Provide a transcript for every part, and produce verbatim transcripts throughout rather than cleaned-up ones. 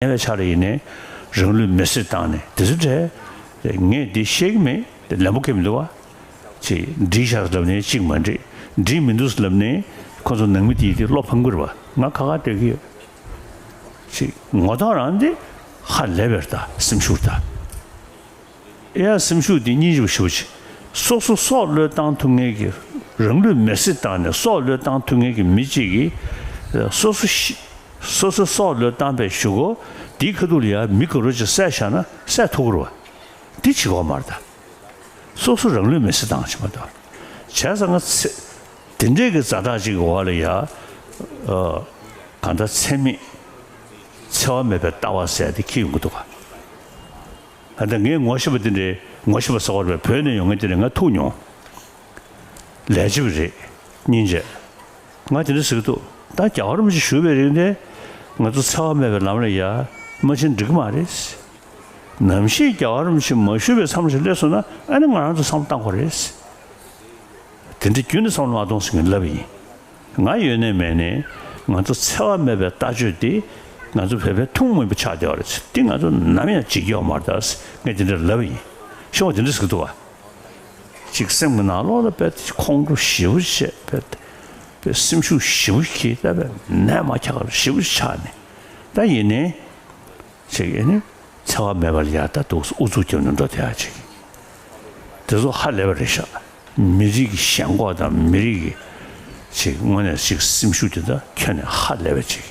ཉེ་བའི་ཆར་ལ་ཡིན་ནའི་རང་ལུས་མེར་སྲེག་བཏང་ནས་དེ་ཚོ་འདྲ། ངས་འདི་བཤད་ཀྱི་མེད། དེ་ལན་པོ་ཁེལ་མི་འདུག་བ། ཅིག་འགྲིག་ཤག་ལབ་ནའི་གཅིག་མ་འགྲིག་འགྲིག་མི་འདུག་ལབ་ནའི་ཁོ་ཚོ་ནང་མི་དེ་དེ་བློ་ཕམ་གྱི་རེད་བ། ང་ཁ་ཁ་སྡོད་ཀྱི་ཡོད། ཅིག་ངོ་ཐོག་རང་དེ་ཧ་ལས་པའི་ད་སེམས་ཤུགས་ད། ཡ། སེམས་ཤུགས་འདི་སྙིང་རྗེ་པོ་ཞེ་པོ་ཅིག་སོ་སོ་སྲོག་བློས་བཏང་ཐུབ་མཁན་གྱི། རང་ལུས་མེར་སྲེག་བཏང་ནས་སྲོག་བློས་བཏང་ཐུབ་མཁན་གྱི་མི་གཅིག་གིས་སོ་སོ་ཤི། སོ་སོ་སྲོག་བློས་བཏང་པའི་གཞུག་གུ་དེའི་ཁ་ཐུག་ལ་ཡ་མི་ག་རེ་ཅིག་བསད་བཞག་ན་བསད་ཐུབ་ཀྱི་རེད་བ། འདི་བྱེད་དགོས་མ་རེད་ད། སོ་སོ་རང་ལུས་མེར་སྲེག་བཏང་བྱེད་མ་གཏོགས། བྱས་ཙང་ང་ཚེ། དེ་འདྲས་ཀྱི་ཛ་དྲག་ཅིག་གི་འོག་ལ་ཡ། ཨ། གང་ལྟར་འཚེ་མེད། འཚེ་བ་མེད་པའི་ལྟ་བ་ཟེར་དེ་འཁྱེར་ཡོང་གི་འདུག་ག་ཨ། ད་ངས་ངོ་ཤེས་པ་དེ་འདྲའི། ངོ་ཤེས་པ་ཟེར་བ་རེད། བོད་ནས་ཡོང་མཁན་དེ་འདྲ་ང་ཐུག་མྱོང་། ལས་བྱེད་པ་རེད། སྙིང་རྗེ། ང་དེ་འདྲ་ཟེར་གྱི་འདུག་ད་རྒྱལ་བ་རིན་པོ་ཆེ་བཞུགས་པའི་རིང་དེ། ང་ཚོ་འཚེ་བ་མེད་པའི་ལམ་ལ་ཡ་མ་ཕྱིན་འགྲིག་གི་མ་རེད། ནམ་ཞིག་རྒྱལ་བ་རིན་པོ་ཆེ་མ་བཞུགས་པའི་མཚམས་ཤིག་སླེབས་སོང་ན། ཨ་ནི་ང་རང་ཚོ་བསམ་བློ་བཏང་དགོས་རེད། དེ་འདྲ་རྒྱུན་ནས་བསམ་བློ་མ་གཏོང་ཟེར་མཁན་ལབ་པ་ཡིན། ང་ཡོད་ནའི་མེད་ནའི་ང་ཚོ་འཚེ་བ་མེད་པའི་ལྟ་སྤྱོད་འདི་ང་ཚོ་བོད་པའི་ཐུན་མོང་མིན་པ་ཆགས་བསྡད་པ་རེད། འདི་ང་ཚོ་ནམ་ཡང་བརྗེད་རྒྱུ་ཡོད་མ་རེད་ད། ངས་དེ་འདྲ་ལབ་པ་ཡིན། ཤོང་བ་དེ་འདྲ་ཟེར་གྱི་འདུག་བ། ཅིག་སེམས་ཀྱི་ནང་ལོགས་ལ་དཔེ་ཁོང་ཁྲོ་ཞེ་པོ་བྱས། དཔེ་དཔེ་སེམས་ཤུགས་ཞེ་པོ་སྐྱེས། ད་དཔེ་ནད་མ་ཁྱག་ཞེ་པོ་ཆགས་ནས། ད་ཡིན་ནའི། ཅིག་ཨེ་ནི། འཚེ་བ་མེད་པར་ཡར་ད་འདུག་ཨུ་ཚུགས་རྒྱབ་ནས་འགྲོ་བསྡད་ཡག་ཅིག་དེ་ཚོ་ཧ་ལས་པ་རེད་ཤག་མི་རིགས་ཀྱི་ཞེན་ཁོག་དང་མི་རིགས་ཀྱི་ཅིག་དངོས་གནས་ཅིག་སེམས་ཤུགས་དེ་ད་ཁྱོན་ནས་ཧ་ལས་པ་ཅིག་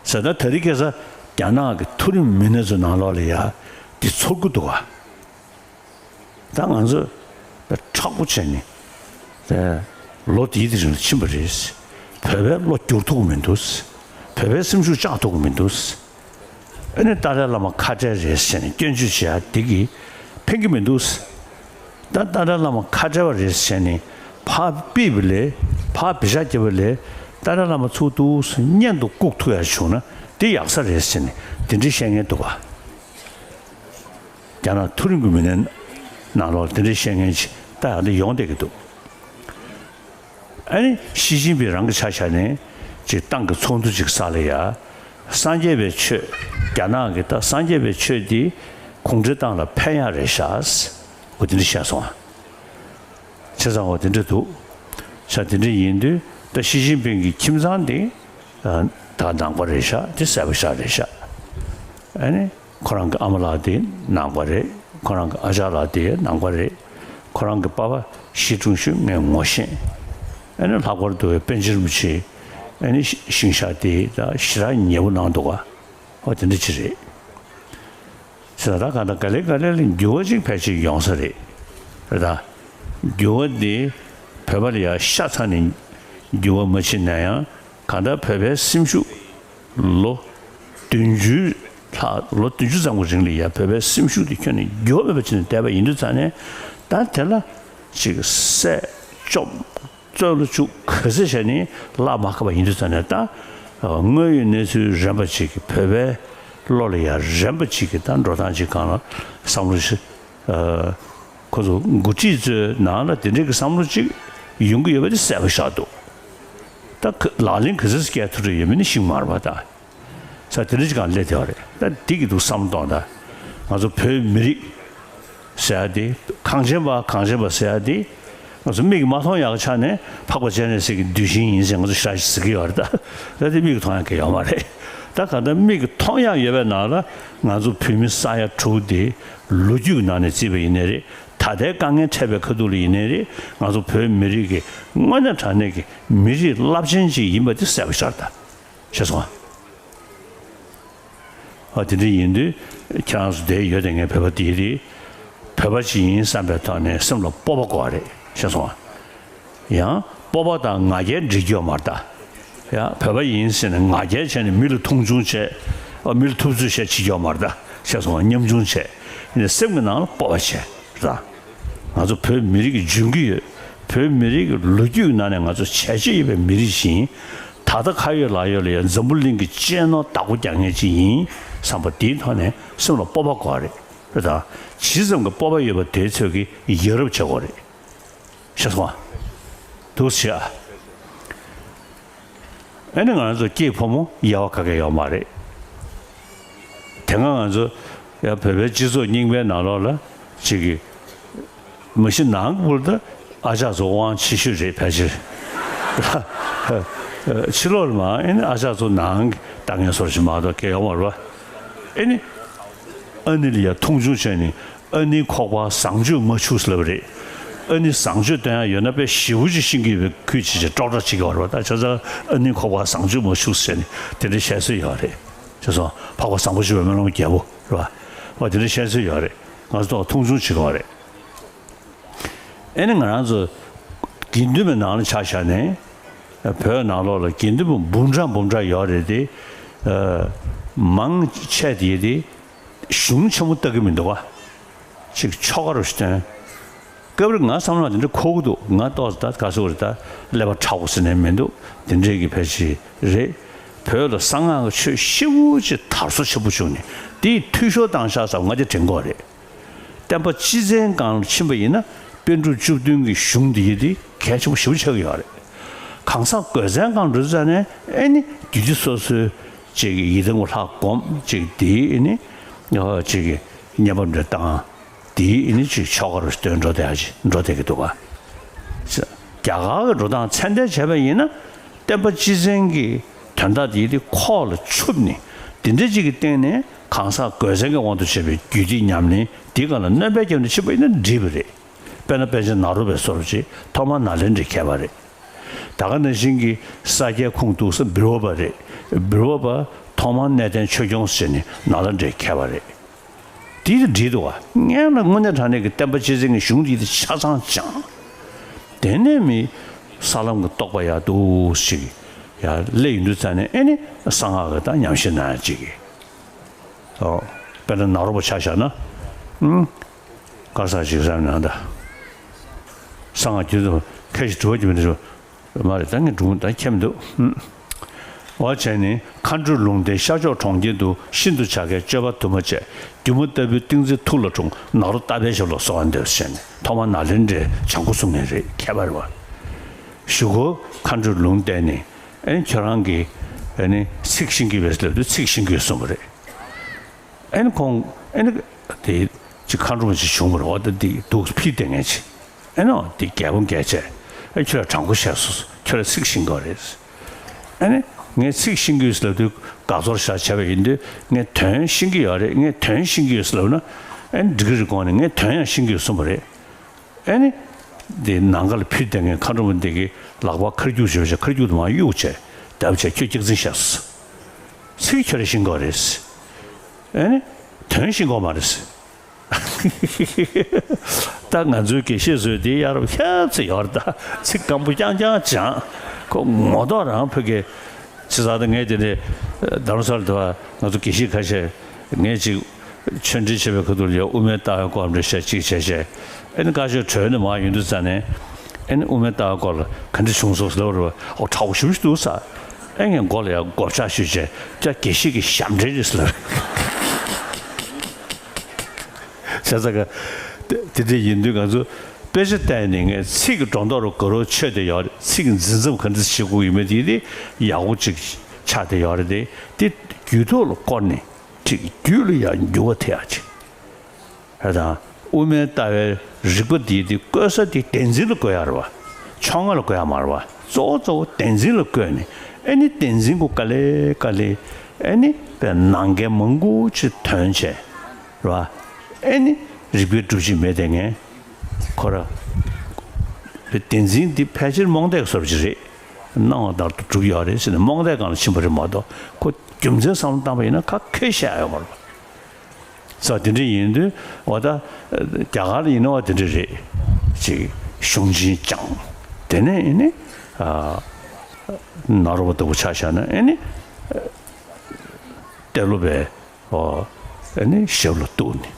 ཟེར་ན། ད་རེས་ཁ་སང་རྒྱ་ནག་གི་མཐོ་རིམ་མི་སྣ་ཚོའི་ནང་ལོགས་ལ་ཡ་དེ་ཚོར་གྱི་འདུག་ག་ད་ང་ཚོ་དཔེ་མཁྲེགས་པོ་བྱས་ནས། དེ་ལོ་འདིའི་དེ་རིང་ལ་ཕྱིན་པ་རེད། བོད་པའི་བློ་བསྒྱུར་ཐུབ་ཀྱི་མི་འདུག་བོད་པའི་སེམས་ཤུགས་བཅག་ཐུབ་ཀྱི་མི་འདུག་ཨ་ནི་ཏཱ་ལའི་བླ་མ་ཁ་བྲལ་རེད་ཟེར་ནས་སྐྱོན་བརྗོད་བྱེད་ཡ་འདི་གིས་ཕན་གྱི་མི་འདུག་ད་ཏཱ་ལའི་བླ་མ་ཁ་བྲལ་བ་རེད་ཟེར་ནས་ཕར་ཕུད་པ་ལས། ཕར་བེ་ཤ་རྒྱབ་པ་ལས། ཏཱ་ལའི་བླ་མ་ཚུར་འདུག་སེ་སྙན་དུ་བཀུག་ཐུབ་ཡ་བྱུང་ན་འདི་ཡག་ས་རེད་ཟེར་ནས་དེ་འདྲའི་བཤད་མཁན་འདུག་ག་རྒྱ་ནག་མཐོ་རིམ་གྱི་མི་སྣའི་ནང་ལོགས་དེ་འདྲའི་བཤད་མཁན་ཅིག་ད་ཡང་འདི་ཡོང་བསྡད་ཀྱི་འདུག་ཨ་ནི་ཞི་ཅིན་ཕིང་རང་གི་ཆ་བཞག་ནས་ཅིག་ཏང་གི་ཚོགས་འདུ་ཅིག་ས་ལ་ཡ། སངས་རྒྱས་པའི་ཆོས། རྒྱ་ནག་གི་ད་སངས་རྒྱས་པའི་ཆོས་འདི་གུང་ཁྲན་ཏང་ལ་ཕན་ཡག་རེད་ཤག་འོ་དེ་འདྲ་བཤད་སོང་ཨ། བྱས་ཙང་འོ་དེ་འདྲ་འདུག་ཤག་དེ་འདྲ་ཡིན་དུས་ད་ཞི་ཅིན་ཕིང་གི་ཁྱིམ་ཚང་འདི་ད་ནང་པ་རེད་ཤག་དེ་གསལ་པོ་ཤག་རེད་ཤག་ཨ་ནི། ཁོ་རང་གི་ཨ་མ་ལགས་དེ་ནང་པ་རེད། ཁོ་རང་གི་ཨ་ཅག་ལགས་དེ་ནང་པ་རེད། ཁོ་རང་གི་པ་ཕ་ཞི་ཀྲུང་ཞུན་ངས་ངོ་ཤེས། ཨ་ནི་ལྷག་པར་དུ་པཎ་ཆེན་རིན་པོ་ཆེ་ཨ་ནི་ཤིང་ཤག་དེ་ད་ཞེ་དྲག་ཉེ་པོ་གནང་འདུག་ག་འོ་དེ་འདྲ་ཅིག་རེད། ཟེར་ད་ག་ད་ག་ལེ་ག་ལེ་ལ་འགྱུར་བ་ཅིག་ཕལ་ཆེར་ཡོང་ས་རེད། རེད་ད། འགྱུར་བ་འདི་བོད་པ་ལ་ཡ་ཤ་ཚ་ནས་འགྱུར་བ་མ་ཕྱིན་ན་ཡང་གང་ལྟར་བོད་པའི་སེམས་ཤུགས། ལོ་བདུན་ཅུ་ལྷག་ལོ་བདུན་ཅུ་ཙམ་གྱི་རིང་ལ་ཡ་བོད་པའི་སེམས་ཤུགས་དེ་ཁྱོན་ནས་འགྱུར་བ་མེད་པ་བྱས་ནས་བསྡད་པ་ཡིན་དུས་ཙང་ནས། ད་དེ་ལ་ཅིག་བསད་བཅོམ་བཙོན་ལ་བཅུག་ག་ཚོད་བྱས་ནས་ལག་མ་ཁ་བ་ཡིན་དུས་ཙང་ནས། ད་དངོས་ཡོད་གནས་ཚུལ་རན་པ་ཅིག་གི་བོད་པའི་བློ་ལ་ཡ་རན་པ་ཅིག་གི་ད་འགྲོ་སྟངས་ཅིག་སྒང་ལ་བསམ་བློ་ཞིག་ཁོ་ཚོ་འགོ་ཁྲིད་ཚོའི་ནང་ལ་དེ་འདྲའི་གི་བསམ་བློ་ཅིག་ཡོང་གི་ཡོད་པ་དེ་གསལ་པོ་ཆགས་འདུག་ད་ཁ་ལག་ལེན་ག་ཚོད་སྐྱེལ་ཐུབ་རེ་ཡོད་མེད་ནི་ཤེས་མ་རེད་པ། ད་ས་དེ་འདྲ་ཅིག་སྒང་སླེབས་བསྡད་པ་རེད། ད་འདི་གི་འདུག་བསམ་བློ་གཏོང་། ད་ང་ཚོ་བོད་མི་རིགས་ཟེར་ཡ་དེ། གངས་ཅན་པ་གངས་ཅན་པ་ཟེར་ཡ་དེ། ང་ཚོ་མིག་གིས་མ་མཐོང་ཡག་ཆ་ནས་འཕགས་པ་སྤྱན་རས་གཟིགས་ཀྱི་གདུལ་ཞིང་ཡིན་ཟེར་ང་ཚོ་ཞེ་དྲག་ཅིག་ཟེར་གྱི་ཡོད་རེད། ད་ད་དེ་མིག་གིས་མཐོང་ཡག་གི་ཡོད་མ་རེད། ད་གང་ལྟར་མིག་གིས་མཐོང་ཡག་ཡོད་པའི་ནང་ལ་ང་ཚོ་བོད་མི་ས་ཡ་དྲུག་དེ་ལོ་རྒྱུས་ཀྱི་ནང་ནས་བརྩིས་པ་ཡིན་ནའི་རེད། ད་ལྟའི་དཀའ་ངལ་འཕྲད་པའི་ཁ་ཐུག་ལ་ཡིན་ནའི་རེད། ང་ཚོ་བོད་མི་རིགས་ཀྱི་དངོས་གནས་དྲང་གནས་ཀྱི་མི་རིགས་རླབས་ཆེན་ཅིག་ཡིན་པ་དེ་གསལ་པོ་ཤར་ད། ཤེས་སོང་ཨ། ཨ། དེ་འདྲ་ཡིན་དུས་ཁྱེད་རང་ཚོ་བསྡད་ཡོད་དེ། ངས་བོད་པ་དེ་རེད། བོད་པ་ཅིག་ཡིན་བསམ་པའི་ཐོག་ནས་སེམས་ལ་སྤོབས་པ་དགོས་པ་རེད། ཤེས་སོང་ཨ། ཡང་སྤོབས་པ་དང་ང་རྒྱལ་འགྲིག་རྒྱུ་ཡོད་མ་རེད་ད། ཡང་བོད་པ་ཡིན་ཟེར་ནས་ང་རྒྱལ་བྱས་ནས་མི་ལ་མཐོང་ཆུང་བྱས། ཨ། མི་ལ་ཐུབ་ཚོད་བྱས་བྱེད་རྒྱུ་ཡོད་མ་རེད་ད། ཤེས་སོང་ཨ། ཉམ་ཆུང་བྱས། ཡིན་ནའི་སེམས་ཀྱི་ནང་ལ་སྤོབས་པ་བྱས། རེད་ད། ང་ཚོ་བོད་མི་རིགས་ཀྱི་འབྱུང་གི་ཡོད། བོད་མི་རིགས་ཀྱི་ལོ་རྒྱུས་ཀྱི་ནང་ནས་ང་ཚོ་བྱས་རྗེས་ཡོད་པའི་མི་རིགས་ཤིག་ཡིན། ད་ལྟ་ཁ་ཡོད་ལག་ཡོད་ལ་ཡང་འཛམ་བུ་གླིང་གི་གཅེས་ནོར་བདག་པོ་རྒྱག་མཁན་ཅིག་ཡིན་བསམ་པ་དེའི་ཐོག་ནས་སེམས་ལ་སྤོབས་པ་དགོས་པ་རེད། རེད་ད། ཇི་ཙམ་གྱི་སྤོབས་པ་ཡོད་པ་དེའི་ཚོད་ཀྱིས་ཡ་རབས་བྱེད་དགོས་རེད། ཤེས་སོང་ཨ། འདུག་སེ་བྱེད་ཨ། ཨ་ནི་ང་རང་ཚོ་སྐྱེས་ཕོ་མོ་དབྱེ་བ་ག་གེ་ཡོད་མ་རེད། དེ་སྔ་ང་ཚོ་ཡང་བོད་པའི་སྤྱི་ཚོགས་རྙིང་པའི་ནང་ལོགས་ལ་ཅིག་གི་མ་གཞི་ནང་གི་བུ་ལ་ད་ཨ་ཅག་ཚོ་དབང་ཆེ་ཤོས་རེད། ཕལ་ཆེར་ཕྱི་ལོགས་ལ་མ་ཨེ་ནི་ཨ་ཅག་ཚོ་ནང་གི་ལྟ་ངན་སོར་ཞིག་མ་གཏོགས་གལ་ཡོང་མ་རེད་པ། ཨེ་ནི་ཨ་ནི་ལ་ཡ་མཐོང་ཆུང་བྱས་ནས། ཨ་ནི་ཁོག་པ་བཟང་སྤྱོད་མ་འཆུགས་ལབ་རེད། ཨ་ནི་བཟང་སྤྱོད་སྟོན་ཡ་ཡོད་ན་དཔེ་ཞེ་པོ་ཅིག་ཤེས་ཀྱི་ཡོད་པའི་ཁུལ་བྱེད་བྱེད་ཀྲོག་ཀྲོག་བྱེད་ཀྱི་ཡོད་རེད་པ། ད་ཆ་ཚང་ཨ་ནི་ཁོག་པ་བཟང་སྤྱོད་མ་འཆུགས་ཟེར་ནས་དེ་འདྲ་བཤད་སྲོལ་ཡོད་རེད། བྱས་ཙང་འཕགས་པ་བཟང་པོ་སྤྱོད་པའི་སྨོན་ལམ་རྒྱལ་པོ་རེད་པ། འོ་དེ་འདྲ་བཤད་སྲོལ་ཡོད་རེད། ང་ཚོ་ཐོག་མཐོང་ཆུང་བྱེད་ཀྱི་ཡོད་རེད། ཨེ་ནི་ང་རང་ཚོ་དགེ་འདུན་པའི་ནང་ལ་ཆ་བཞག་ནས་བོད་ནང་ལོགས་ལ་དགེ་འདུན་པ་འབུམ་ཕྲག་འབུམ་ཕྲག་ཡོད་རེད་དེ། མང་ཆེ་དེ་དེ་གཞུང་ཆེན་མོ་ལྟ་གི་མི་འདུག་ག་ཅིག་ཆོ་ག་རུ་སྟོན། སྐབས་རེ་ང་བསམ་བློ་དེ་འདྲ་འཁོར་གི་འདུག་ང་ཏོག་ཙམ་ད་ག་ཚོད་རེད། ད་ཀླད་པ་མཁྲེགས་པོ་ཟེར་ནས་མི་འདུག་དེ་འདྲའི་གི་ཕལ་ཆེར་རེད། བོད་ལ་གསང་སྔགས་ཀྱི་ཆོས་ཞེ་པོ་ཅིག་དར་སོ་ཆེན་པོ་བྱུང་ནས་དེའི་འཐུས་ཤོར་བཏང་ཤག་ཟེར་བ་ང་དེ་དྲན་གྱི་ཡོད་རེད། བསྟན་པ་སྤྱི་བཙན་སྒང་ལ་ཕྱིན་པ་ཡིན་ན་པཎ་གྲུབ་བཅུ་བདུན་གྱི་གཞུང་འདི་ཡི་དེ་གལ་ཆེན་པོ་ཞེ་པོ་ཆགས་ཀྱི་ཡོད་རེད། གང་ཟག་གོས་བཙན་སྒང་ལ་འགྲོ་ཙ་ནས་ཨེ་ནི་རྒྱུད་སྡེ་སོ་སོའི་ཅིག་ཡི་དམ་གྱི་ལྷ་སྒོམ། ཅིག་དེའི་ཨེ་ནི་ཅིག་བསྙེན་པ་འདྲ་བཏང་། དེའི་ཨེ་ནི་ཅིག་ཆོ་ག་རུ་སྟོན་འགྲོ་བསྡད་ཡ་ཅིག་འགྲོ་བསྡད་ཀྱི་འདུག་ག་རྒྱ་གར་གྱི་འགྲོ་སྟངས་ཚད་ལྡན་བྱས་པ་ཡིན་ན་བསྟན་པ་སྤྱི་བཙན་གྱི་དོན་དག་དེ་དེ་ཁོག་ལ་ཆུབ་ནས་དེ་འདྲ་ཅིག་གི་སྟེང་ནས་གང་ཟག་གོས་བཙན་གྱི་དབང་དུ་བྱས་པའི་རྒྱུད་སྡེ་ཉམས་ལེན་དེའི་སྒང་ལ་སྣོན་པ་བརྒྱབ་ནས་ཕྱིན་པ་ཡིན་ན་འགྲིག་པ་རེད། དཔེར་ན་པཎ་ཆེན་ནཱ་རོ་པའི་བཟོ་འདྲ་ཅིག་ཐོག་མར་ནཱ་ལེནྡྲའི་མཁས་པ་རེད། ད་ག་ནང་བཞིན་གྱི་ས་སྐྱའི་ཁུངས་གཏུགས་ས་བིར་ཝ་པ་རེད། བིར་ཝ་པ་ཐོག་མར་གནས་བརྟན་ཆོས་སྐྱོང་ཟེར་ནས་ནཱ་ལེནྡྲའི་མཁས་པ་རེད། དེ་དང་འགྲིག་འདུག་ག་སྔོན་ལ་དངོས་གནས་དྲང་གནས་ཀྱི་བསྟན་པ་སྤྱི་བཙན་གྱི་གཞུང་འདི་དེ་ཆ་ཚང་སྦྱངས། དེ་ནས་མི་ས་ལམ་གྱི་རྟོགས་པ་ཡག་འདུག་ཞིག་ཡར་སླེབས་ཡོང་དུས་ཙ་ནས་ཨེ་ནི་གསང་སྔགས་ཀྱི་ད་ཉམས་ཞིབ་གནང་ཡ་ཅིག་གི་ཨོ། དཔེར་ན་ནཱ་རོ་པ་ཆ་བཞག་ན། ཨུམ། ག་རེ་ཟེར་ཅིག་བསམ་ན་ད། གསང་སྔགས་རྒྱུད་དུ་ཁ་ཞིག་དྲི་བ་རྒྱུ་མི་འདྲ་ཞུ། མ་རེད། ད་ངས་སྒྲུང་ད་མཁྱེན་མི་འདུག་ཨུམ། འོ་བྱས་ནས་མཁའ་འགྲོའི་ལུང་བསྟན་ཤར་ཕྱོགས་གྲོང་ཁྱེར་དུ། ཤིན་ཏུ་བྱ་དཀའི་སྤྱོད་པ་དུ་མ་བྱས། སྒྱུ་མ་ལྟ་བུའི་ཏིང་འཛིན་ཐུགས་ལ་འཁྲུངས། ནཱ་རོ་ཏ་པའི་ཞབས་ལ་གསོལ་བ་འདེབས་ཟེར་ནས་ཐོག་མར་ནཱ་ལེནྡྲའི་བྱང་སྒོ་སྲུང་མཁན་རེད། མཁས་པ་རེད་པ། གཞུག་གུ་མཁའ་འགྲོའི་ལུང་བསྟན་ནས་ཨེ་ནི་ཁྱོད་རང་གིས་ཨེ་ནི་ཚིག་ཤེས་ཀྱི་ཡོད་ཟེར་ལབ་དུས་ཚིག་ཤེས་ཀྱི་ཡོད་གསུངས་པ་རེད། ཨེ་ནི་ཁོང་ཨེ་ནི་དེ་ཅིག་མཁའ་འགྲོ་མ་ཅིག་བྱུང་བ་རེད། འོ་ད་འདི་འདུག་ཕྱིར་བསྡད་མཁན་ཅིག་ཨེ་ནི་འོ་འདི་རྒྱལ་པོ་མཇལ་བྱས། ཨེ་ཁྱོད་ལ་དྲང་པོ་བཤད་སོང་། ཁྱོད་ལ་ཚིག་ཤེས་ཀྱི་ཡོད་རེད། ཨེ་ནི་ངས་ཚིག་ཤེས་ཀྱི་ཡོད་ཟེར་ལབ་དུས་དགའ་ཚོར་བཞག་བྱས་པ་ཡིན་དུས་ངས་དོན་ཤེས་ཀྱི་ཡོད་རེད། ངས་དོན་ཤེས་ཀྱི་ཡོད་ཟེར་ལབ་ན་ཨེ་ནི་འགྲིག་གི་རེད་དགོངས་ནས་ངས་དོན་ཡང་ཤེས་ཀྱི་ཡོད་གསུངས་པ་རེད། ཨེ་ནི། འདི་ནམ་མཁའ་ལ་ཕྱིར་བསྡད་མཁན་མཁའ་འགྲོ་མ་འདི་གི་ལག་པ་ཁར་རྒྱུག་བྱས་བྱས་ཁར་རྒྱུག་དུ་མ་གཡུག་བྱས་བརྡབ་བྱས་ཁྱོད་སྐྱག་རྫུན་བཤད་སོང་། ཚིག་ཁྱོད་རང་ཤེས་ཀྱི་ཡོད་རེད། ཨེ་ནི། དོན་ཤེས་ཀྱི་ཡོད་མ་རེད། ད་ང་ཚོའི་དགེ་བཤེས་ཚོས་འདི་གཡར་བ་ཤ་ཚ་ཡོད་རེད། ད་ཚིག་སྐམ་པོ་རྐྱང་རྐྱང་སྦྱངས། ཁོ་ངོ་ཐོག་རང་ཕ་གི་ཆི་ཟེར་ད་ངས་དེ་ནས་རྡ་རམ་ས་ལ་དུ་བ་ང་ཚོ་དགེ་བཤེས་ཁ་ཤས་ངས་ཅིག་ཆོས་འབྲེལ་བྱེད་པའི་ཁ་ཐུག་ལ་ཡ་དབུ་མའི་ལྟ་བའི་སྐོར་འདྲ་བཤད་ཅིག་བྱས་བྱས། ཨེ་ནི་བཀའ་ཤོག་གྲོལ་ནས་མར་ཡོང་དུས་ཙ་ནས། ཨེ་ནི་དབུ་མའི་ལྟ་བའི་སྐོར་ལ་ག་འདྲ་བྱུང་སོང་ཟེར་ལབ་རེད་པ། ཨོ་དྲག་པོ་ཞེ་པོ་ཞིག་འདུག་ཟེར། ཨེ་ངས་མགོ་ལ་ཡ་མགོ་ལྕག་གཞུས་བྱས་ཀྱ་དགེ་བཤེས་ཀྱི་ཞབས་འདྲེན་རེད་ཟེར་ལབ། བྱས་ཙང་ཀ་དེ་དེ་འདྲ་ཡིན་དུས་ང་ཚོ་དཔེ་ཆ་བལྟས་ནས་ངས་ཚིག་གི་སྒྲོ་འདོགས་རུ་ག་རུ་ཆོད་བསྡད་ཡོད་རེད། ཚིག་གི་འཛིན་མཚམས་ག་འདྲ་བྱེད་དགོས་ཡོད་མེད་དེ་དེ་ཡག་པོ་ཅིག་ཆགས་བསྡད་ཡོད་རེད། དེ་དེ་རྒྱུད་ཐོག་ལ་བསྐོར་ནས། ཅིག་རྒྱུད་ལ་ཡང་འགྱུར་བ་ཐེབས་ཡ་ཅིག་རེད་དང་། དབུ་མའི་ལྟ་བའི་རིག་པ་འདི་དེ་བཀོལ་ས་དེ་བདེན་འཛིན་ལ་བཀོལ་ཡ་རེད་པ། ཕྱོགས་སྔ་ལ་བཀོལ་ཡ་མ་རེད་པ། གཙོ་བོ་གཙོ་བོ་བདེན་འཛིན་ལ་བཀོལ་ནས་ཨེ་ནི་བདེན་འཛིན་གྱི་དཀའ་ལས་དཀའ་ལས་ཨེ་ནི་པའི་ནང་འགལ་མང་པོ་ཅིག་ཐོན་བྱས་རེད་པ། ཨེ་ནི་རིག་པའི་སྒྲུབ་བྱེད་མེད་དེ་ངས་ཁོ་ར་བདེན་འཛིན་འདི་ཕལ་ཆེར་རྨོངས་དད་ཀྱི་བཟོ་འདྲ་ཅིག་རེད། སྣང་བ་ལྟར་དུ་གྲུབ་ཡོད་རེད་ཟེར་ནས་རྨོངས་དད་སྒང་ལ་ཕྱིན་པ་རེད་མ་གཏོགས་ཁོ་རྒྱུ་མཚན་བསམ་བློ་བཏང་པ་ཡིན་ན་ཁ་ཁེ་བཤད་ཡོད་མ་རེད་པ། ས་དེ་འདྲ་ཡིན་དུས་འོ་ད་རྒྱ་གར་ལ་ཡིན་ན་བ་དེ་འདྲ་རེད། ཅིག་གཞུང་ཆེན་སྦྱངས། དེ་ནས་ཨེ་ནི་ནཱ་རོ་པ་ལྟ་བུ་ཆ་བཞག་ན་ཨེ་ནི་ཏེ་ལོ་པའི་ཨོ་ཨེ་ནི་ཞབས་ལ་གཏུགས་ནས།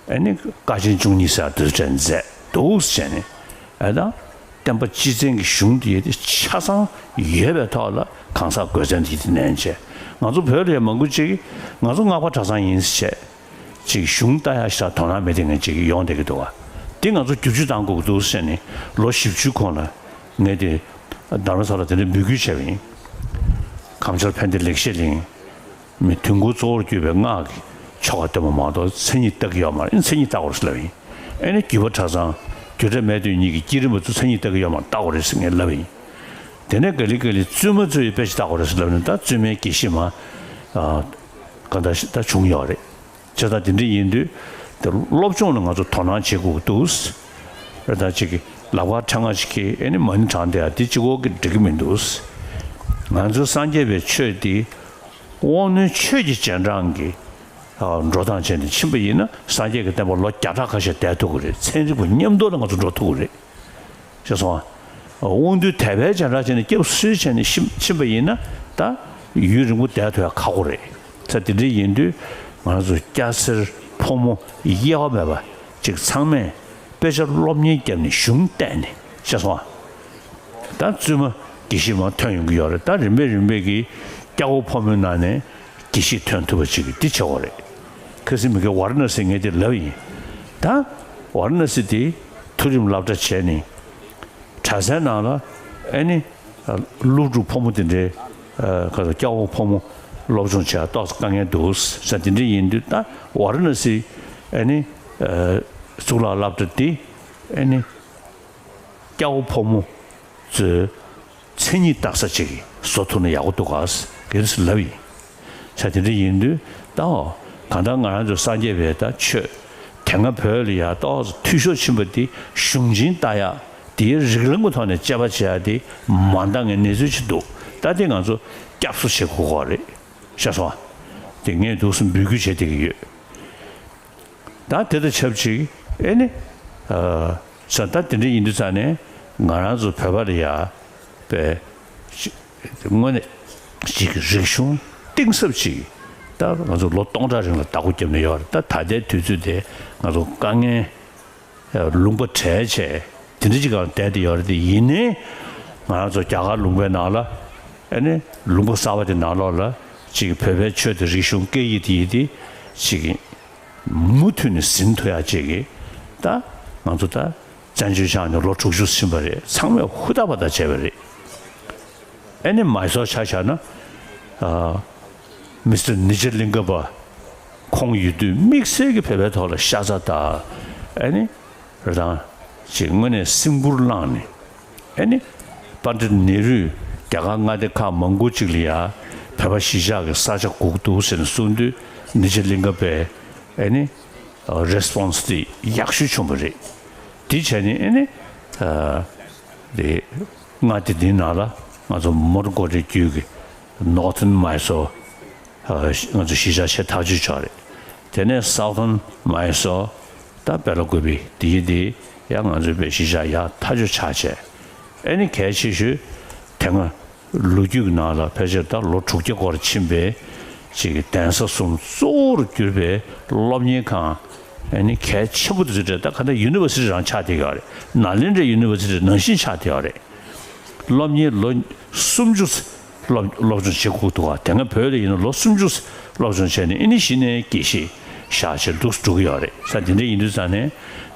ཨེ་ནི་བཀའ་ཆེན་བཅུ་གཉིས་ཟེར་དུས་དྲན་མཛད་འདུག་ཟེར་ནས། ཨེ་ད་བསྟན་པ་སྤྱི་བཙན་གྱི་གཞུང་དེ་ཡོད་དེ་ཆ་ཚང་ཡོད་པའི་ཐོག་ལ་གང་ཟག་གོས་བཙན་དེ་དེ་ནན་བྱས། ང་ཚོ་བོད་ལ་ཡང་མང་པོ་ཅིག་ང་ཚོ་སྔགས་པ་གྲྭ་ཚང་ཡིན་ཟེར་བྱས། ཅིག་གཞུང་ལྟ་ཡ་ཞིག་དང་དོ་སྣང་མེད་དེ་ངན་ཅིག་ཡོང་བསྡད་ཀྱི་འདུག་བ། དེ་ང་ཚོ་བསྒྱུར་བཅོས་བཏང་དགོས་ཀྱི་འདུག་ཟེར་ནས་ལོ་བཞི་བཅུའི་གོང་ལ་ངས་དེ་རྡ་རམ་ས་ལ་དེ་འདྲ་འབོད་སྐུལ་བྱས་པ་ཡིན། གངས་ཆར་ཕན་བདེ་ལེགས་བཤད་གླིང་། མི་དུས་འཁོར་གཙོ་བོར་གྱུར་པའི་སྔགས་ཀྱི་ཆོ་ག་སྟོན་པ་མ་གཏོགས་མཚན་ཉིད་བལྟ་གི་ཡོད་མ་རེད། མཚན་ཉིད་བལྟ་དགོས་རེད་ཟེར་ལབ་ཡིན། ཨེ་ནི་བརྒྱུད་པ་གྲྭ་ཚང་བརྒྱུད་གྲྭ་སྨད་སྟོད་གཉིས་ཀྱི་བསྐྱེད་རིམ་པ་ཚོ་མཚན་ཉིད་བལྟ་གི་ཡོད་མ་རེད། བལྟ་དགོས་རེད་ཟེར་ངས་ལབ་ཡིན། དེ་ནས་ག་ལེ་ག་ལེ་བཙུན་མ་ཚོས་དཔེ་ཆ་བལྟ་དགོས་རེད་ཟེར་ལབ་ནས། ད་བཙུན་མའི་དགེ་བཤེས་མ་ཨ་གང་ལྟར་ད་བྱུང་ཡོད་རེད། བྱས་ཙང་དེ་འདྲ་ཡིན་དུས་དེ་སློབ་སྦྱོང་ལ་ང་ཚོ་དོ་སྣང་བྱེད་དགོས་ཀྱི་འདུག། རེད། ད་ཅིག་ལག་པ་ཕྲེང་བ་ཞིག་གིས་ཨེ་ནི་མ་ཎི་བགྲངས་བསྡད་ཡ་དེ་གཅིག་པོ་གིས་འགྲིག་གི་མི་འདུག། ང་ཚོ་སངས་རྒྱས་པའི་ཆོས་འདི་དབང་རྣོན་ཆོས་ཀྱི་རྗེས་འབྲང་གི་ཨ་འགྲོ་སྟངས་བྱས་ནས་ཕྱིན་པ་ཡིན་ན། སངས་རྒྱས་ཀྱི་བསྟན་པ་ལོ་བརྒྱ་ཕྲག་ཁ་ཤས་བསྡད་ཐུབ་ཀྱི་རེད། ཚན་རིག་པ་མཉམ་དུ་ལ་ང་ཚོ་འགྲོ་ཐུབ་ཀྱི་རེད། ཤེས་སོང་ཨ། དབང་རྣོན་དད་པའི་རྗེས་འབྲང་བྱས་ནས་སྐྱབས་སུ་བྱས་ནས་ཕྱིན་ཕྱིན་པ་ཡིན་ན། ད་ཡུན་རིང་པོ་བསྡད་ཐུབ་ཡ་ཁག་པོ་རེད། ད་དེ་འདྲ་ཡིན་དུས་ང་ཚོ་སྐྱ་སེར་ཕོ་མོ་དབྱེ་བ་མེད་པ་ཅིག་ཚང་མས་དཔེ་ཆ་སློབ་གཉེར་བརྒྱབ་ནས་གཞུང་བལྟས་ནས། ཤེས་སོང་ཨ། ད་བཙུན་མ་དགེ་བཤེས་མ་ཐོན་ཡོང་གི་ཡོད་རེད། ད་རིམ་པས་རིམ་པས་ཀྱིས་སྐྱ་བོ་ཕོ་མོའི་ནང་ནས་དགེ་བཤེས་ཐོན་ཐུབ་པ་ཅིག་འདི་བྱེད་དགོས་རེད། ཁ་སང་མི་དགེ་ཝཱ་ར་ཎ་སི་ངས་འདི་ལབ་ཡིན། ད་ཝཱ་ར་ཎ་སི་དེ་མཐོ་རིམ་སློབ་གྲྭ་བྱས་ནས་གྲྭ་སའི་ནང་ལ་ཨེ་ནི་སློབ་ཕྲུག་ཕོ་མོ་དེ་འདྲའི་ཁ་སང་སྐྱ་བོ་ཕོ་མོ་སློབ་སྦྱོང་བྱེད་ཡ་ཏོག་ཙམ་དཀའ་ངལ་འདུག་ཟེར། དེ་འདྲ་ཡིན་དུས་ད་ཝཱ་ར་ཎ་སི་ཨེ་ནི་གཙུག་ལག་སློབ་གྲྭ་དེ་ཨེ་ནི་སྐྱ་བོ་ཕོ་མོ་ཚོའི་མཚན་ཉིད་བལྟ་ས་ཅིག་བཟོ་ཐུབ་ན་ཡག་པོ་འདུག་ག་ཟེར་ལབ་ཡིན། ས་དེ་འདྲ་ཡིན་དུས་ད་གང་ལྟར་ང་རང་ཚོ་སངས་རྒྱས་པའི་ད་ཆོས་དེ་སྔ་བོད་ལ་ཡ་ཏོག་ཙམ་འཐུས་ཤོར་ཕྱིན་པ་དེ་གཞུང་ཆེན་ལྟ་ཡ་དེའི་རིགས་ལམ་གྱི་ཐོག་ནས་དཔྱད་པ་བྱེད་ཡ་དེ་མ་འདང་ངེས་གནས་ཚུལ་ཅིག་འདུག། ད་དེ་ང་ཚོ་སྐྱབས་སུ་མཆི་དགོས་ཀྱི་རེད། ཤེས་སོང་ཨ། དེ་ངས་འདུག་སེ་འབོད་སྐུལ་བྱེད་བསྡད་ཀྱི་ཡོད། ད་དེ་དང་ཆབས་ཅིག་ཨེ་ནི་ཨ་ས་ད་དེ་འདྲ་ཡིན་དུས་ཙང་ནས་ང་རང་ཚོ་བོད་པ་ལ་ཡ་པའི་དངོས་གནས་ཅིག་རིག་གཞུང་གཏིང་ཟབ་ཅིག་ད་ང་ཚོ་ལོ་སྟོང་ཕྲག་རིང་ལ་བདག་པོ་བརྒྱབ་ནས་ཡོད་རེད། ད་ད་ལྟའི་དུས་ཚོད་དེ་ང་ཚོ་དཀའ་ངལ་ལུང་པ་བྲལ་བྱས་དེ་འདྲ་ཅིག་སྒང་བསྡད་དེ་ཡོད་རེད། དེ་ཡིན་ནའི་ང་རང་ཚོ་རྒྱ་གར་ལུང་པའི་ནང་ལ་ཨེ་ནི་ལུང་པ་གསར་པ་དེ་ནང་ལོགས་ལ་ཅིག་བོད་པའི་ཆོས་དང་རིག་གཞུང་སྐད་ཡིག་དེ་ཡིན་དེ་ཅིག་མུ་མཐུད་ནས་ཟིན་ཐུབ་ཡག་ཅིག་གི་ད་ང་ཚོ་ད་བཙན་བྱོལ་ཆགས་ནས་ལོ་དྲུག་ཅུ་ཕྱིན་པ་རེད། ཚང་མས་ཧུར་ཐག་པ་ཐག་བྱས་པ་རེད། ཨེ་ནི་མའི་སོར་ཆ་བཞག་ན་ཨ་མི་སི་ཊར་ནི་ཇ་ལིང་ག་པ་ཁོང་ཡོད་དུས་དམིགས་བསལ་གྱི་བོད་པའི་ཐོག་ལ་ཤ་ཚ་དང་ཨེ་ནི་རང་ཅིག་དངོས་གནས་སེམས་ཁུར་བླངས་ནས། ཨེ་ནི། པཎྜི་ཏ་ནེ་རུས་རྒྱ་གར་མངའ་སྡེ་ཁག་མང་པོ་ཅིག་ལ་ཡ་བོད་པ་གཞིས་ཆགས་ཀྱི་ས་ཆ་དགོས་འདུག་ཟེར་ནས་གསུངས་དུས་ནི་ཇ་ལིང་ག་པས་ཨེ་ནི་རེ་སི་པོན་སི་དེ་ཡག་ཤོས་བྱུང་བ་རེད། དེ་བྱས་ནས་ཨེ་ནི་དེ་མངའ་སྡེ་འདིའི་ནང་ལ་ང་ཚོ་མོན་གྷོ་རི་རྒྱུད་ཀྱི་ནོར་ཐོན་མའི་སོར། ང་ཚོ་གཞིས་ཆགས་ཆེ་ཐག་ཆོད་ཆགས་རེད། དེ་ནས་སའུ་ཐན་མའི་སོར་ད་བེ་ལ་ཀུ་པི་དེ་ཡི་དེ་ཡང་ང་ཚོའི་བོད་གཞིས་ཆགས་ཡག་ཐག་ཆོད་ཆགས་བྱས། ཨེ་ནི་གལ་ཆེ་ཤོས་དེ་སྔ་ལོ་རྒྱུས་ཀྱི་ནང་ལ་ཕལ་ཆེར་ད་ལོ་དྲུག་བརྒྱ་སྐོར་ཕྱིན་པའི་ཅིག་གི་གདན་ས་གསུམ་གཙོ་བོར་གྱུར་པའི་སློབ་གཉེར་ཁང་ཨེ་ནི་གལ་ཆེན་པོ་དེ་ཚོ་རེད། ད་ག་ད་ཡུ་ནི་ཝར་སི་ཊི་རང་ཆགས་བསྡད་ཡོད་རེད། ནཱ་ལེནྡྲའི་ཡུ་ནི་ཝར་སི་ཊི་ནང་བཞིན་ཆགས་བསྡད་ཡོད་རེད། སློབ་གཉེར་ལོ་སུམ་ཅུ་སློབ་སློབ་སྦྱོང་བྱེད་དགོས་འདུག་ག་དེ་སྔ་བོད་ལ་ཡིན་ན་ལོ་སུམ་ཅུ་སློབ་སྦྱོང་བྱས་ནས་ཨེ་ནི་གཞི་ནས་དགེ་བཤེས་བཞག་བྱས་འདུག་འགྲོ་གི་ཡོད་རེད། ས་དེ་འདྲ་ཡིན་དུས་ཙང་ནས་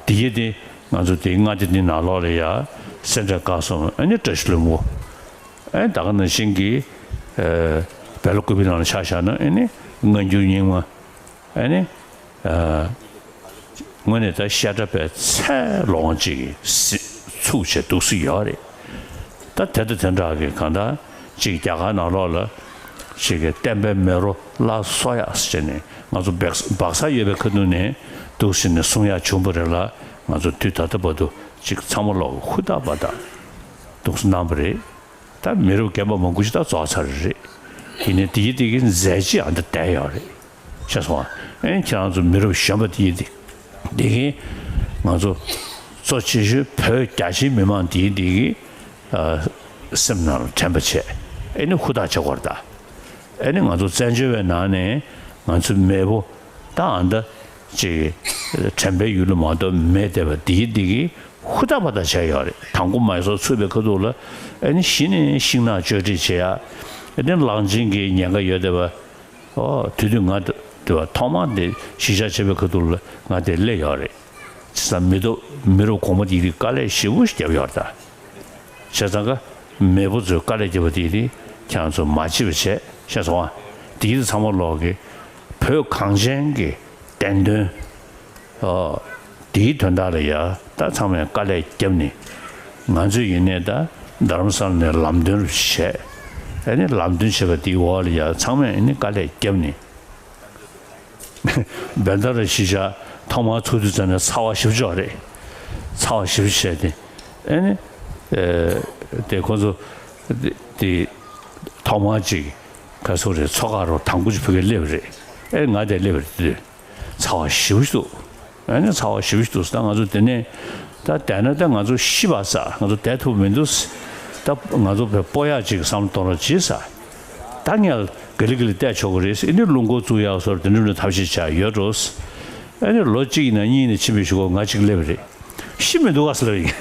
དེ་གའི་དེ་ང་ཚོ་དེ་མངའ་སྡེ་འདི་ནང་ལོགས་ལ་ཡ་སེ་འབྲས་དགའ་གསུམ་ཨེ་ནི་བཀྲ་ཤིས་ལྷུན་པོ། ཨེ་ད་ག་ནང་བཞིན་གྱི་ཨེ་བེ་ལ་ཀུ་པི་ནང་ལ་ཆ་བཞག་ན་ཨེ་ནི་སྔ་འགྱུར་རྙིང་མ། ཨ་ནི། ཨ། དངོས་གནས་ད་བཤད་གྲྭ་པའི་ཚད་ལོངས་ཅིག་གི་ཚུགས་བྱས་འདུག་སྲིད་ཡོད་རེད། ད་དེ་དང་དེ་འདྲ་གི་གང་ལྟར་ཅིག་རྒྱ་གར་ནང་ལོགས་ལ་ཅིག་གི་བསྟན་པའི་མེ་རོ་སླར་གསོ་ཡག་ཟེར་ནས་ང་ཚོ་སྦག་སྦག་ས་ཡོད་པའི་ཁ་ཐུག་ནས་འདུག་སྲིད་ནས་གསུང་ཡག་བྱུང་བ་རེད་ལ། ང་ཚོ་དུས་ད་ལྟ་བར་དུ་ཅིག་ཚང་མ་ལོག་ཧུར་ཐག་པ་ཐག་འདུག་སྲིད་གནང་བ་རེད། ད་མི་རབས་རྒན་པ་མང་པོ་ཞིག་ད་རྫོགས་ཚར་རེད། ཡིན་ནའི་དེ་ཡི་དེ་གི་མཛད་རྗེས་ཨ་འདི་བསྡད་ཡོད་རེད། ཤེས་སོང་ཨ། ཨེ་ཁྱེད་རང་ཚོ་མི་རབས་གཞོན་པ་དེ་ཡི་དེ་དེ་གི་ང་ཚོ་གཙོ་ཆེ་ཤོས་བོད་རྒྱ་ཆེའི་མི་མང་དེ་ཡི་དེ་གི་ཨ་སེམས་ནང་ལ་དྲན་པ་བྱས། ཨེ་ནི་ཧུར་ཐག་བྱེད་དགོས་རེད་ད། ཨེ་ནི་ང་ཚོ་བཙན་བྱོལ་བའི་ནང་ནས་ང་ཚོའི་མེས་པོ་ད་ཨ་འདི་ཅིག་དྲན་པའི་ཡུལ་ལ་མ་གཏོགས་མེད་བསྡད་པ་དེ་ཡི་དེ་གི་ཧུར་ཐག་པ་ཐག་བྱས་ཡོད་རེད། དང་པོ་མའི་སོར་ཚུགས་པའི་ཁ་ཐུག་ལ་ཨེ་ནི་གཞི་ནས་ཤིང་ནགས་གཅོད་འབྲེག་བྱེད་ཡ། ཨེ་ནི་གླང་ཆེན་གྱི་ཉེན་ཁ་ཡོད་བསྡད་པ། ཨོ་དེ་དུས་ང་དེ་བ་ཐོག་མ་དེ་གཞིས་ཆགས་ཆེ་བའི་ཁ་ཐུག་ལ་ང་དེ་སླེབས་ཡོད་རེད། བྱས་ཙང་མི་ཐོག་མི་རབས་གོང་མ་དེ་དེ་དཀའ་ལས་ཞེ་པོ་ཞིག་བརྒྱབ་ཡོད་རེད་ད། བྱས་ཙང་ཀ་མེས་པོ་ཚོས་དཀའ་ལས་བརྒྱབ་པ་དེ་དེ་ཁྱེད་རང་ཚོ་མ་བརྗེད་པ་བྱས། ཤེས་སོང་ཨ། དེའི་ཚང་མ་ལོག་གི་བོད་གངས་ཅན་གྱི་བསྟན་དོན། ཨོ། དེའི་དོན་དག་ལ་ཡ་ད་ཚང་མས་དཀའ་ལས་བརྒྱབ་ནས། ང་ཚོས་ཡིན་ནའི་ད་རྡ་རམ་ས་ལ་ནས་ལམ་སྟོན་བྱས། ཨ་ནི་ལམ་སྟོན་བྱས་པ་དེའི་འོག་ལ་ཡ་ཚང་མས་ཨ་ནི་དཀའ་ལས་བརྒྱབ་ནས། བན་ད་ར་གཞིས་ཆགས་ཐོག་མར་ཚུགས་དུས་ཙམ་ནས་ཚ་བ་ཞེ་པོ་ཅིག་ཡོད་རེད། ཚ་བ་ཞེ་པོ་ཅིག་བྱས་ཏེ། ཨ་ནི། ཨེ། དེ་ཁོ་ཚོ་དེ་དེ་ཐོག་མར་ཅིག་ག་ཚོད་རེད། མཚོ་ཁ་རུ་དང་པོ་ཅིག་ཕ་གིར་སླེབས་པ་རེད། ཨེ། ང་དེར་སླེབས་པ་རེད། དེ་དུས་ཚ་བ་ཞེ་པོ་ཅིག་འདུག་ཨ་ནི་ཚ་བ་ཞེ་པོ་ཅིག་འདུག་ད་ང་ཚོ་དེ་ནས་ད་བསྡད་ན་ད་ང་ཚོ་ཤི་བ་ཟེར། ང་ཚོ་བསྡད་ཐུབ་མི་འདུག་ད་ང་ཚོ་བས་སྤོ་ཡག་ཅིག་བསམ་བློ་གཏོང་རོགས་གྱིས་ཟེར། ད་ངས་ག་ལེ་ག་ལེ་བལྟས་ཆོག་གི་རེད། ཨ་ནི་རླུང་འཁོར་བཙུགས་ཡག་སོགས་དེ་འདྲ་ལ་ཐབས་ཤེས་བྱས་ཡོད་འགྲོ། ཨ་ནི་ལོ་གཅིག་ནས་གཉིས་ནས་ཕྱིན་པའི་གཞུག་གུ་ང་གཅིག་སླེབས་པ་རེད། ཤི་མི་འདུག་ག་ཟེར་ལབ་ཡིན།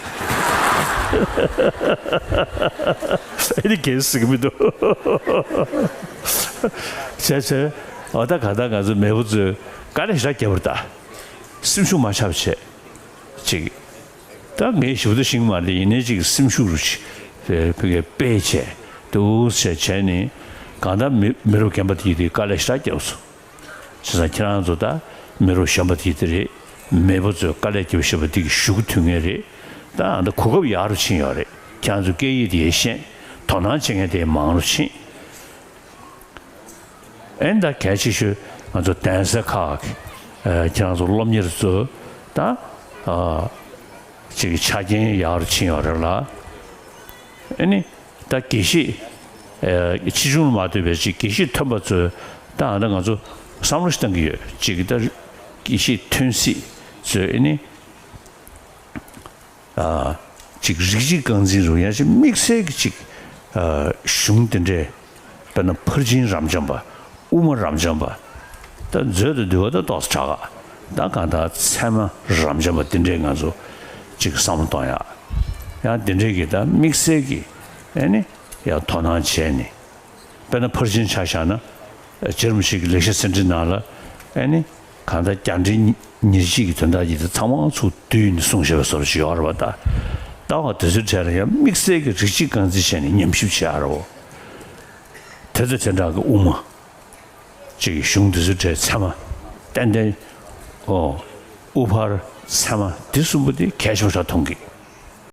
ཨ་ནི་གང་ཟེར་གྱི་མི་འདུག་བྱས་བྱས། འོ་ད་ག་ད་ང་ཚོ་མེས་པོ་ཚོས་དཀའ་ལས་ཞེ་དྲག་བརྒྱབ་པ་རེད་ད། སེམས་ཤུགས་མ་ཆག་པ་བྱས། ཅིག་ད་ངས་ཞེ་པོ་ཅིག་ཤེས་ཀྱི་མ་རེད། ཡིན་ནའི་ཅིག་སེམས་ཤུགས་རུ་ཅིག་བོད་སྐད་སྤེལ་བྱས་འདུག་བྱས་བྱས་ནས། གང་ལྟར་མི་མི་རབས་རྒན་པ་དེ་དེ་དཀའ་ལས་ཞེ་དྲག་བརྒྱབ་སོང་། བྱས་ཙང་ཁྱེད་རང་ཚོ་ད་མི་རབས་གཞོན་པ་དེ་དེ་རེད། མེས་པོ་ཚོས་དཀའ་ལས་བརྒྱབ་བཞིན་པ་དེ་གི་གཞུག་གུ་ཐུག་མཁན་རེད། ད་ཨ་ད་གོ་སྐབས་ཡག་རུ་ཕྱིན་ཡོད་རེད། ཁྱེད་རང་ཚོ་སྐད་ཡིག་དེ་ཤེས། དོ་སྣང་བྱེད་མཁན་དེ་མང་རུ་ཕྱིན། ཨེ་ད་གལ་ཆེ་ཤོས་ང་ཚོ་གདན་ས་ཁག་གི་ཨ་ཁྱེད་རང་ཚོ་སློབ་གཉེར་ཚོ་ད་ཨ་ཅིག་ཆ་རྐྱེན་ཡག་རུ་ཕྱིན་ཡོད་རེད་ལ། ཨེ་ནི་ད་དགེ་བཤེས་ཨ་ཆེ་ཆུང་ལ་མ་ལྟོས་པའི་ཅིག་དགེ་བཤེས་ཐོན་པ་ཚོས་ད་ཨ་ད་ང་ཚོ་བསམ་བློ་ཞིག་བཏང་གི་ཡོད། ཅིག་ད་དགེ་བཤེས་ཐོན་སྲིད་ཚོས་ཨེ་ནི། ཨ་ཅིག་རིགས་གཅིག་རྐང་འཛིན་རུ་ཡང་ཅིག་དམིགས་བསལ་གྱི་ཅིག་ཨ་གཞུང་དེ་འདྲའི། དཔེར་ན་ཕར་ཕྱིན་རབ་འབྱམས་པ། དབུ་མ་རབ་འབྱམས་པ། ད་མཛོད་དུ་འདུལ་བ་ད་ཏོག་ཙམ་དྲག་ག་ད་གང་ལྟར་ཚད་མ་རབ་འབྱམས་པ་དེ་འདྲའི་ང་ཚོ་ཅིག་བསམ་བློ་གཏོང་ཡག་ཡང་དེ་འདྲའི་གི་ད་དམིགས་བསལ་གྱི་ཨེ་ནི་ཡང་དོ་སྣང་བྱས་ནས། དཔེར་ན་ཕར་ཕྱིན་ཆ་བཞག་ན། རྗེ་རིན་པོ་ཆེ་གི་ལེགས་བཤད་ཟིན་བྲིས་ནང་ལ་ཨེ་ནི། གང་ལྟར་རྒྱ་འབྲིང་ཉེར་གཅིག་གི་དོན་དག་ཡིན་ད་ཚང་མ་ཚུར་བསྡུས་ནས་གསུངས་བཞག་པའི་བཟོ་འདྲ་ཞིག་ཡོད་རེད་པ། ད་ལྟ་བ་དེ་ཚོའི་གྲས་ལ་ཡང་དམིགས་བསལ་གྱི་རིགས་གཅིག་རྐང་འཛིན་བྱས་ནས་ཉམས་ཞིབ་བྱེད་ཡག་རེད་པ། དེ་ཚོ་དེ་འདྲ་གི་དབུ་མ་ཅིག་གཞུང་དེ་ཚོའི་གྲས་ཚད་མ་ཏན་ཏན། ཨོ། དབུ་ཕར་ཚད་མ་དེ་གསུམ་པོ་དེ་གལ་ཆེན་པོ་ཞིག་མཐོང་གི།